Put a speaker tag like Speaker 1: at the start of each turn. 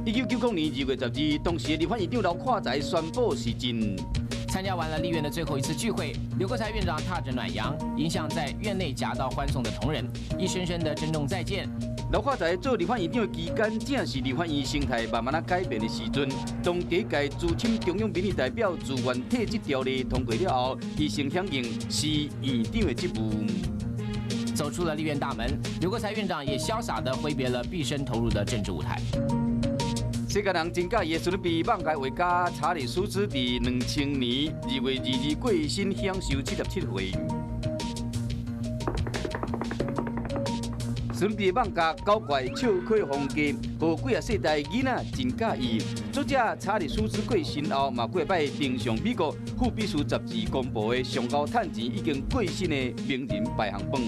Speaker 1: 1990年2月12日，當時的立法院長劉闊才宣布辭任。
Speaker 2: 參加完了立院的最後一次聚會，劉國才院長踏着暖陽，迎向在院內夾道歡送的同仁，一聲聲的珍重再見。
Speaker 1: 劉闊才做立法院長的期間，正是立法院生態慢慢仔改變的時陣。當第一屆資深中央民意代表自願退職條例通過了後，伊先響應辭院長的職務。
Speaker 2: 走出了立院大門，劉國才院長也瀟灑地揮別了畢生投入的政治舞台。
Speaker 1: 世界人真佮意的史努比漫畫畫家查理舒茲，佇2000年2月2日過身，享壽77歲。史努比漫畫搞怪笑詼風格，予幾仔世代囡仔真佮意。作者查理舒茲過身後，嘛幾擺登上美國富比斯雜誌公布的上𠢕趁錢已經過身的名人排行榜。